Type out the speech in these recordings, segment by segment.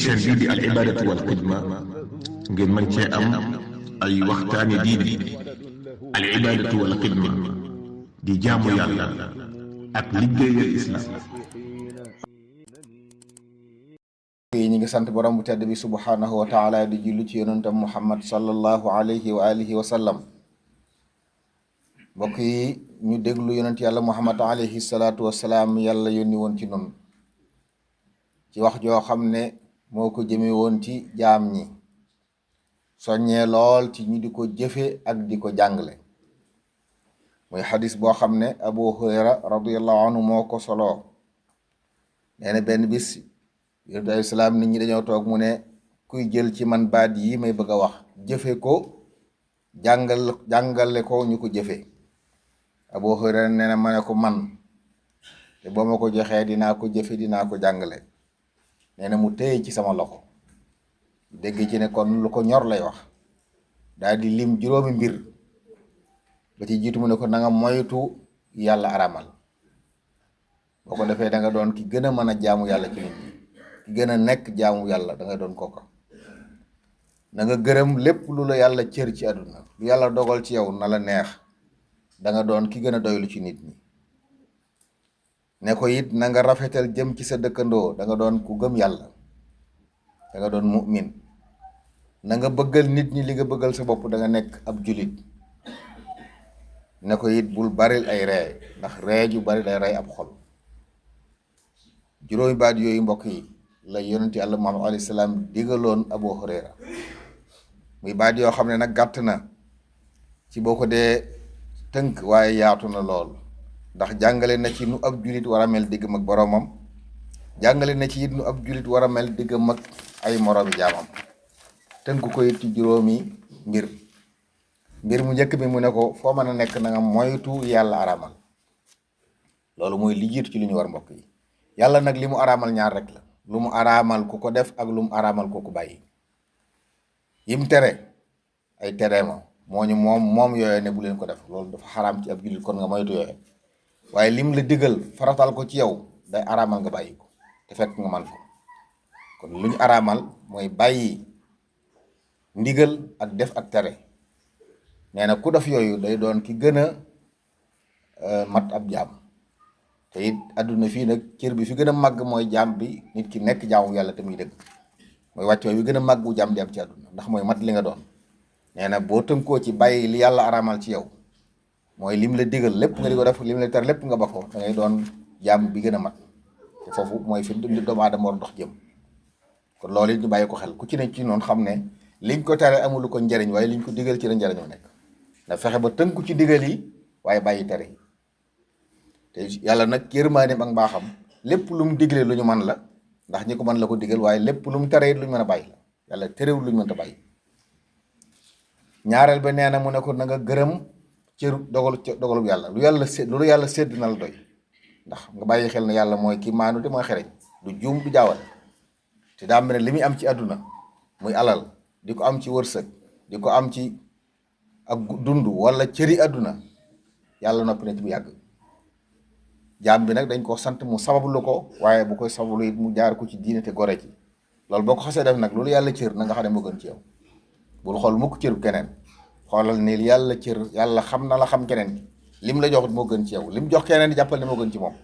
chaîne bii di al ibadatu wal xidma ngeen mën cee am ay waxtaani diine. al ibadatu wal xidma di jaamu yàlla ak liggéeyal islam. ñi ngi sant borom bu tedd bi subhanahu wa taala di julli ci yonentam muhammad sallallahu alayhi wa alihi wa sallam. mbokk yi ñu déglu yonent yàlla muhammad alayhi salaatu wasalaam yàlla yónni woon ci nun ci wax joo xam ne moo ko jëme woon ci jaam ñi, soññee lool ci ñu di ko jëfe ak di ko jàngale. muy xadis boo xam ne abu hurayra radiyallahu anhu moo ko soloo. nee na benn bis yonent alayhi salaam nit ñi dañoo toog mu ne kuy jël ci man baat yi may bëgg a wax jëfe ko jàngale ko ñu ko jëfe. abu hurayra nee na ma ne ko man te boo ma ko joxee dinaa ko jëfe dinaa ko jàngale. nee na mu téye ci sama loxo, dégg ci ne kon lu ko ñor lay wax. daal di lim juróomi mbir ba ci jiitu mu ne ko na nga moytu yàlla aramal. boo ko defee da nga doon ki gën a mën a jaamu yàlla ci nit ñi, ki gën a nekk jaamu yàlla da nga doon kooka. na nga gërëm lépp lu la yàlla cër ci àdduna, lu yàlla dogal ci yow na la neex, da nga doon ki gën a doylu ci nit ñi. ne ko it na nga rafetal jëm ci sa dëkkandoo, da nga doon ku gëm yàlla, da nga doon mu'min. na nga bëggal nit ñi li nga bëggal sa bopp, da nga nekk ab julit. ne ko it bul baril ay ree, ndax ree ju bari day rey ab xol. juróomi baat yooyu mbokk yi la yonent yàlla Muhammad alayhi salaam digaloon Abu Hurayra. muy baat yoo xam ne nag gàtt na ci boo ko dee tënk, waaye yaatu na lool, ndax jàngale na ci nu ab julit war a mel diggam ak boroomam, jàngale na ci it nu ab julit war a mel diggam ak ay moroomi jaamam. tënk ko it ci juróomi mbir mu njëkk bi mu ne ko foo mën a nekk na nga moytu yàlla araamal. loolu mooy li jiitu ci li ñu war mbokk yi. yàlla nag li mu araamal ñaar rek la: lu mu araamal ku ko def ak lu mu araamal ku ko bàyyi. yim tere ay tere moom yooyu ne bu leen ko def, loolu dafa xaraam ci ab jullit, kon nga moytu yooyu. waaye lim la digal faratal ko ci yow day araamal nga bàyyi ko te fekk nga man ko. kon lu ñu araamal mooy bàyyi ndigal ak def ak tere. nee na ku def yooyu day doon ki gën a mat ab jaam. te it àdduna fii nag cër bi fi gën a màgg mooy jaam bi, nit ki nekk jaamu yàlla te muy dëgg. mooy wàcc bi gën a màgg bu jaam di am ci àdduna, ndax mooy mat li nga doon. nee na boo tënkoo ci bàyyi li yàlla araamal ci yow, mooy lim la digal lépp nga di ko def, lim la tere lépp nga ba ko, da ngay doon jaam bi gën a mat. te foofu mooy fi doomu aadama war dox jëm. kon loolu it ñu bàyyi ko xel, ku ci ne ci noonu xam ne liñ ko tere amulu ko njariñ, waaye liñ ko digal ci la njariñoo nekk. na fexe ba tënku ci digal yi waaye bàyyi tere yi. te yàlla nag yërmandeem ak mbaaxam lépp lu mu digle lu ñu mën la, ndax ñi ko mën la ko digal, waaye lépp lu mu tere it lu ñu mën a bàyyi la. yàlla terewul lu ñu mën a bàyyi. ñaareel ba nee na mu ne ko na nga gërëm cëru dogalu yàlla. lu yàlla sédd na la doy, ndax nga bàyyi xel ne yàlla mooy ki maanu te mooy xereñ, du juum du jaawal. te daa mel ne li muy am ci àdduna muy alal, di ko am ci wërsëg, di ko am ci ak dund wala cëri àdduna, yàlla noppi na ci bu yàgg. jaam bi nag dañ ko sant mu sabablu ko, waaye bu koy sabablu it mu jaar ko ci diine te gore ci. loolu boo ko xasee def nag loolu yàlla cër na nga xam ne moo gën ci yow. bul xool mukk cëru keneen, xoolal ni yàlla cër, yàlla xam na la xam keneen, lim la jox moo gën ci yow, lim jox keneen di jàppal ne moo gën ci moom.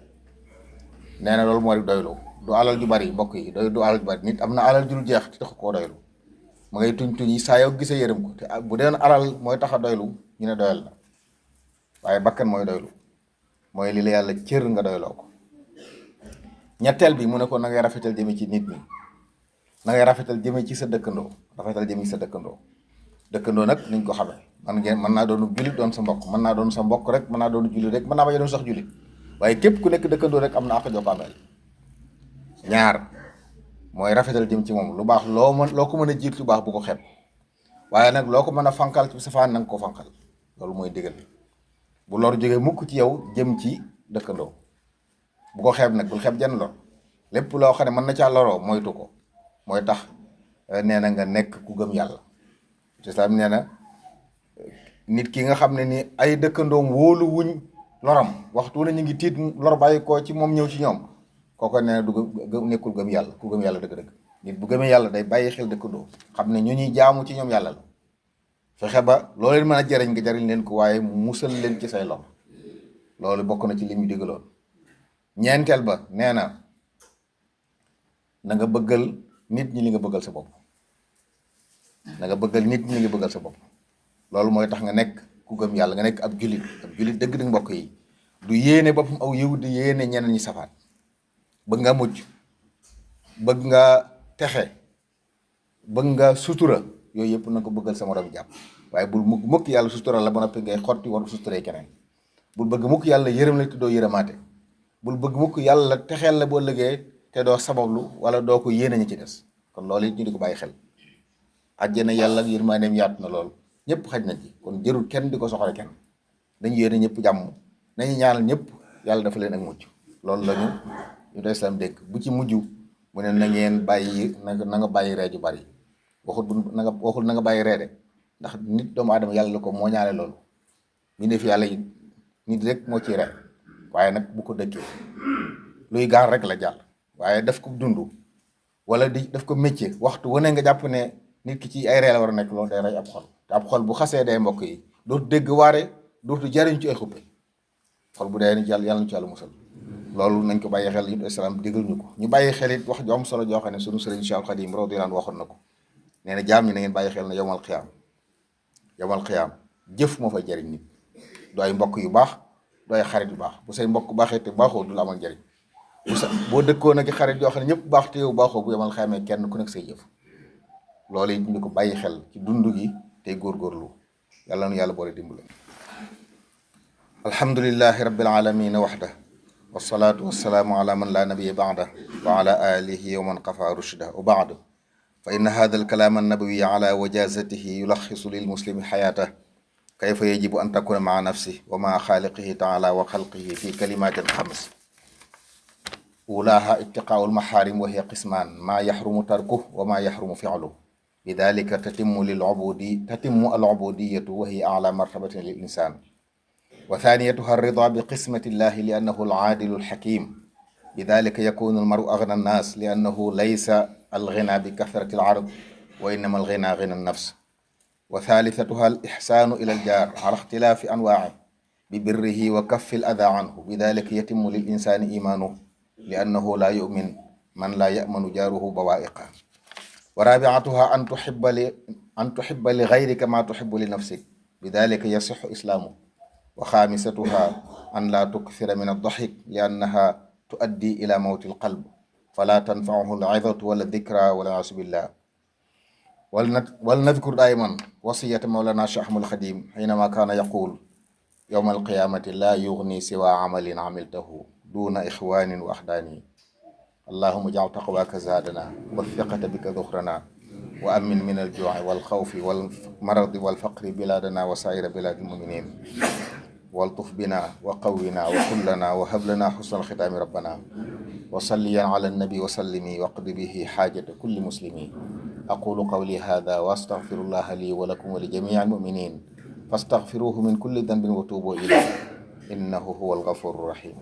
nee na loolu moo di doylu. du alal ju bari mbokk yi, du alal ju bari. nit am na alal ju dul jeex te tax koo doylu, ma ngay tuñ yi saa yow gisee yërëm ko. te bu deen alal mooy tax a doylu ñu ne doyal na, waaye bakkan mooy doylu, mooy li la yàlla cër nga doyloo ko. ñetteel bi mu ne ko na ngay rafetal jëme ci nit ñi, na ngay rafetal jëme ci sa dëkkandoo. rafetal jëme ci sa dëkkandoo. dëkkandoo nag niñ ko xamee, mën naa doon jullit doon sa mbokk, mën naa doon sa mbokk rek, mën naa doon jullit rek, mën naa bañ a doon sax jullit, waaye képp ku nekk dëkkandoo rek am na àq joo ko ameel. ñaar mooy rafetal jëm ci moom, lu baax loo ko mën a jiit lu baax bu ko xeeb, waaye nag loo ko mën a fankal ci safaan na nga ko fankal. loolu mooy digal. bu lor jógee mukk ci yow jëm ci dëkkandoo, bu ko xeeb nag, bul xeeb jenn lor. lépp loo xam ne mën na caa loroo moytu ko, mooy tax nee na nga nekk ku gëm yàlla. Islaam nee na nit ki nga xam ne ni ay dëkkandoom wóolu wuñ loram, waxtu ne ñu ngi tiit lor bàyyi ko ci moom ñëw ci ñoom, kooko nee na du nekkul gëm yàlla. ku gëm yàlla dëgg-dëgg nit bu gëmee yàlla day bàyyi xel dëkkandoo xam ne ñu ñuy jaamu ci ñoom yàlla la fexe ba loo leen mën a jariñ nga jariñ leen ko waaye mu musal leen ci say lor loolu bokk na ci li ñu digaloon. ñeenteel ba nee na nga bëggal nit ñi li nga bëggal sa bopp na nga bëggal nit ñi li nga bëggal sa bopp loolu mooy tax nga nekk ku gëm yàlla nga nekk ab julit dëgg dëgg mbokk yi du yéene boppam aw yiw di yéene ñeneen ñi safaat bëgg nga mucc bëgg nga texe bëgg nga sutura yooyu yëpp na ko bëggal sa morom jàpp waaye bul mukk yàlla sutura la ba noppi ngay xotti war suturee keneen bul bëgg mukk yàlla yërëm la te doo yërëmaate bul bëgg mukk yàlla texeel la boo liggéey te doo sabablu wala doo ko yéene ñi ci des kon loolu it ñu di ko bàyyi xel àjjana yàlla yërmandeem yaatu na lool ñëpp xaj na ci kon jërul kenn di ko soxale kenn dañu yéene ñëpp jàmm nañu ñaanal ñëpp yàlla dafa leen ak mucc loolu lañu ñu doy islam dégg bu ci mujj mu ne na ngeen bàyyi na nga bàyyi ree ju bari waxul na nga bàyyi ree de ndax nit doomu aadama yàlla la ko moo ñaale loolu mi ne fi yàlla yi nit rek moo ciy ree waaye nag bu ko dëkkee luy gaar rek la jàll waaye daf ko dund wala daf ko métier waxtu wane nga jàpp ne nit ki ci ay ree la war a nekk loolu day rey ab xol te ab xol bu xasee day mbokk yi dootu dégg waare dootu jariñ ci ay xuppe xol bu dee ni yàlla ñu ci yàlla musal loolu nañ ko bàyyi xel it islam digal ñu ko ñu bàyyi xel it wax ju am solo joo xam ne sunu sëriñ Cheikh Khadim radiyallahu anhu waxoon na ko nee na jaam ñi na ngeen bàyyi xel ne yowmal xiyaam jëf moo fay jariñ nit du ay mbokk yu baax du ay xarit yu baax bu say mbokk baaxee te baaxoo du la amal njariñ boo dëkkoon ak xarit yoo xam ne ñëpp baax te yow baaxoo bu yowmal xiyaamee kenn ku nekk say jëf loolu it ñu ko bàyyi xel ci dund gi tey góorgóorlu yàlla nu yàlla boole dimbale alhamdulillahi rabbil alamin waxda wasalaatu wasalaamu ala man laa nabiya baada wa ala alihi wa man qafa rushda wa baadu fa inna hada alkalaam annabawi ala wajazatihi yulaxisu lilmuslimi xayaatah kayfa yajibu an takuna maa nafsi wa maa xaaliqihi taala wa xalqihi fi kalimatin xams ulaha ittiqaau almaxaarim wa hiya qismaan maa yaxrumu tarkuh wa maa yaxrumu fi'luh bidalika tatimmu alubudiyatu wa hiya ala martabatin lil insan wa thaniyatuha alrida bi qismati llahi li annahu alaadilu alxakim bidalika yakunu almaru agna annas li annahu laysa alghina bi kathrati alard wa innama alghina ghina annafs wa thalithatuha alihsanu ila aljar ala ikhtilafi anwa'i bi birrihi wa kaffi alada anhu bidalika yatimmu lil insani imanuhu li annahu la yu'min man la ya'manu jaruhu bawa'iqa wa rabi'atuha an tuhibba li ghayrika ma tuhibbu li nafsik bidhalika yasihhu islamu wa khamisatuha an la tukthira min ad-dhahik li annaha tuaddi ila mawti al-qalb fala tanfa'uhu al-'idhatu wala dhikra wala ya'su billah wal nadhkur daiman wasiyata mawlana Cheikh Ahmadul Khadim hinama kana yaqul yawma al-qiyamati la yughni siwa 'amalin 'amiltahu duna ikhwanin wa ahdani اللهم اجعل تقواك زادنا والثقة بك ذخرنا وأمن من الجوع والخوف والمرض والفقر بلادنا وسائر بلاد المؤمنين والطف بنا وقونا وكلنا وهب لنا حسن الختام ربنا وصليا على النبي وسلمي واقض به حاجة كل مسلمين أقول قولي هذا وأستغفر الله لي ولكم ولجميع المؤمنين فاستغفروه من كل ذنب وتوبوا إليه إنه هو الغفور الرحيم